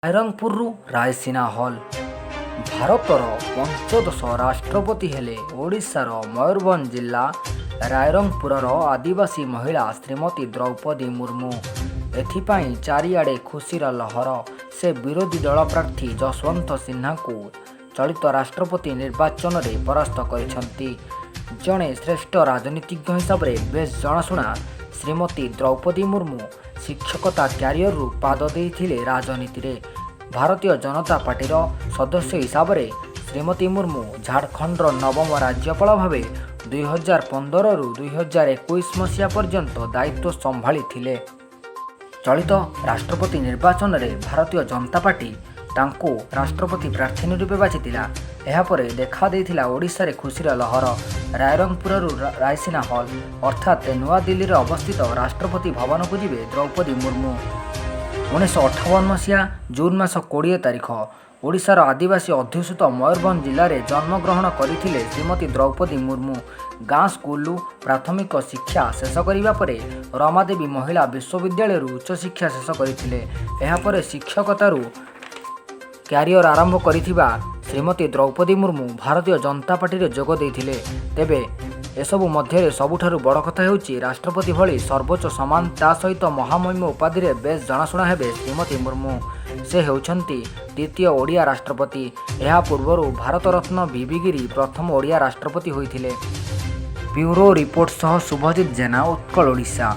ରାଇରଙ୍ଗପୁରରୁ Raisina hall. ଭାରତର ପଞ୍ଚଦଶ ରାଷ୍ଟ୍ରପତି ହେଲେ ଓଡ଼ିଶାର ମୟୂରଭଞ୍ଜ ଜିଲ୍ଲା ରାଇରଙ୍ଗପୁରର ଆଦିବାସୀ ମହିଳା ଶ୍ରୀମତୀ ଦ୍ରୌପଦୀ ମୁର୍ମୁ। ଏଥିପାଇଁ ଚାରିଆଡ଼େ ଖୁସିର ଲହର। ସେ ବିରୋଧୀ ଦଳ ପ୍ରାର୍ଥୀ ଯଶୱନ୍ତ ସିହ୍ନାଙ୍କୁ ଚଳିତ ରାଷ୍ଟ୍ରପତି ନିର୍ବାଚନରେ ପରାସ୍ତ କରିଛନ୍ତି। ଜଣେ ଶ୍ରେଷ୍ଠ ରାଜନୀତିଜ୍ଞ ହିସାବରେ ବେଶ୍ ଜଣାଶୁଣା ଶ୍ରୀମତୀ ଦ୍ରୌପଦୀ ମୁର୍ମୁ ଶିକ୍ଷକତା କ୍ୟାରିୟରରୁ ପାଦ ଦେଇଥିଲେ ରାଜନୀତିରେ। ଭାରତୀୟ ଜନତା ପାର୍ଟିର ସଦସ୍ୟ ହିସାବରେ ଶ୍ରୀମତୀ ମୁର୍ମୁ ଝାଡ଼ଖଣ୍ଡର ନବମ ରାଜ୍ୟପାଳ ଭାବେ 2015ରୁ 2021 ମସିହା ପର୍ଯ୍ୟନ୍ତ ଦାୟିତ୍ୱ ସମ୍ଭାଳିଥିଲେ। ଚଳିତ ରାଷ୍ଟ୍ରପତି ନିର୍ବାଚନରେ ଭାରତୀୟ ଜନତା ପାର୍ଟି ତାଙ୍କୁ ରାଷ୍ଟ୍ରପତି ପ୍ରାର୍ଥିନୀ ରୂପେ ବାଛିଥିଲା। ଏହାପରେ ଦେଖାଦେଇଥିଲା ଓଡ଼ିଶାରେ ଖୁସିର ଲହର। ରାଇରଙ୍ଗପୁରରୁ ରାଇସିନା ହଲ୍, ଅର୍ଥାତ୍ ନୂଆଦିଲ୍ଲୀରେ ଅବସ୍ଥିତ ରାଷ୍ଟ୍ରପତି ଭବନକୁ ଯିବେ ଦ୍ରୌପଦୀ ମୁର୍ମୁ। 1958 ମସିହା ଜୁନ୍ ମାସ 20 ତାରିଖ ଓଡ଼ିଶାର ଆଦିବାସୀ ଅଧ୍ୟୁଷିତ ମୟୂରଭଞ୍ଜ ଜିଲ୍ଲାରେ ଜନ୍ମଗ୍ରହଣ କରିଥିଲେ ଶ୍ରୀମତୀ ଦ୍ରୌପଦୀ ମୁର୍ମୁ। ଗାଁ ସ୍କୁଲରୁ ପ୍ରାଥମିକ ଶିକ୍ଷା ଶେଷ କରିବା ପରେ ରମାଦେବୀ ମହିଳା ବିଶ୍ୱବିଦ୍ୟାଳୟରୁ ଉଚ୍ଚଶିକ୍ଷା ଶେଷ କରିଥିଲେ। ଏହାପରେ ଶିକ୍ଷକତାରୁ କ୍ୟାରିୟର ଆରମ୍ଭ କରିଥିବା ଶ୍ରୀମତୀ ଦ୍ରୌପଦୀ ମୁର୍ମୁ ଭାରତୀୟ ଜନତା ପାର୍ଟିରେ ଯୋଗ ଦେଇଥିଲେ। ତେବେ ଏସବୁ ମଧ୍ୟରେ ସବୁଠାରୁ ବଡ଼ କଥା ହେଉଛି, ରାଷ୍ଟ୍ରପତି ଭଳି ସର୍ବୋଚ୍ଚ ସମ୍ମାନ, ତା ସହିତ ମହାମହିମ ଉପାଧିରେ ବେଶ୍ ଜଣାଶୁଣା ହେବେ ଶ୍ରୀମତୀ ମୁର୍ମୁ। ସେ ହେଉଛନ୍ତି ଦ୍ୱିତୀୟ ଓଡ଼ିଆ ରାଷ୍ଟ୍ରପତି। ଏହା ପୂର୍ବରୁ ଭାରତରତ୍ନ ଭି.ଭି. ଗିରି ପ୍ରଥମ ଓଡ଼ିଆ ରାଷ୍ଟ୍ରପତି ହୋଇଥିଲେ। ବ୍ୟୁରୋ ରିପୋର୍ଟ ସହ ଶୁଭଜିତ ଜେନା, ଉତ୍କଳ ଓଡ଼ିଶା।